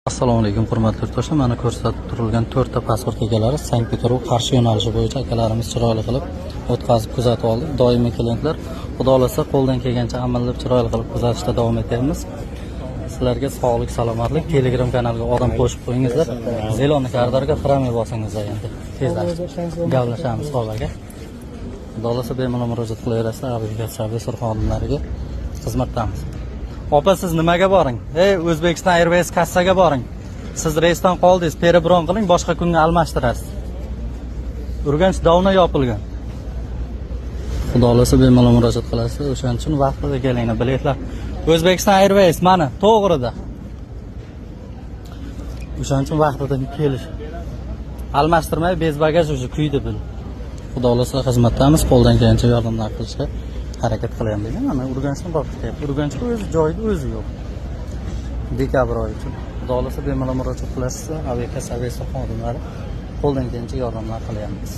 Assalomu alaykum, hurmatli yurtdoshlar. Mana ko'rsatib turilgan to'rtta pasport egalari Sankt-Peterburg Qarshi yo'nalishi bo'yicha akalarimiz chiroyli qilib o'tkazib, kuzatib oldi. Doimiy klientlar. Xudo xohlasa, qo'ldan kelgancha amallab, chiroyli qilib kuzatishda davom etyapmiz. Sizlarga sog'lik, salomatlik. Telegram kanalga odam qo'shib qo'yingizlar. Зелёный koridorga хромой bosingizlar endi. Tezlashib gaplashamiz, ho'p aka. Xudo xohlasa, bemalol murojaat qilaverasizlar aviatsiya xodimlariga, xizmatdamiz. Opa, siz nimaga boring? Ey, O'zbekiston Airways kassaga boring. Siz reysdan qoldingiz, перебронь qiling, boshqa kunga almashtirasiz. Urganch давно yopilgan. Xudo xohlasa, bemalol murojaat qilasiz. O'shaning uchun vaqtida kelinglar, biletlar. O'zbekiston Airways mana to'g'rida. O'shaning uchun vaqtida kelish. Almashtirmay, без багаж уже kuydi bu. Xudo xohlasa, xizmatdamiz, qo'ldan kelgancha yordamlar qilishga harakat qilyapmiz degan. Mana Urganchdan borib ketyapti. Urganchga o'zi joyida o'zi yo'q. Dekabr oyi uchun. Xudo xohlasa, bemalol murojaat qilasiz. Aviakassa xodimlari qo'ldan kelgancha yordamlar qilyapmiz.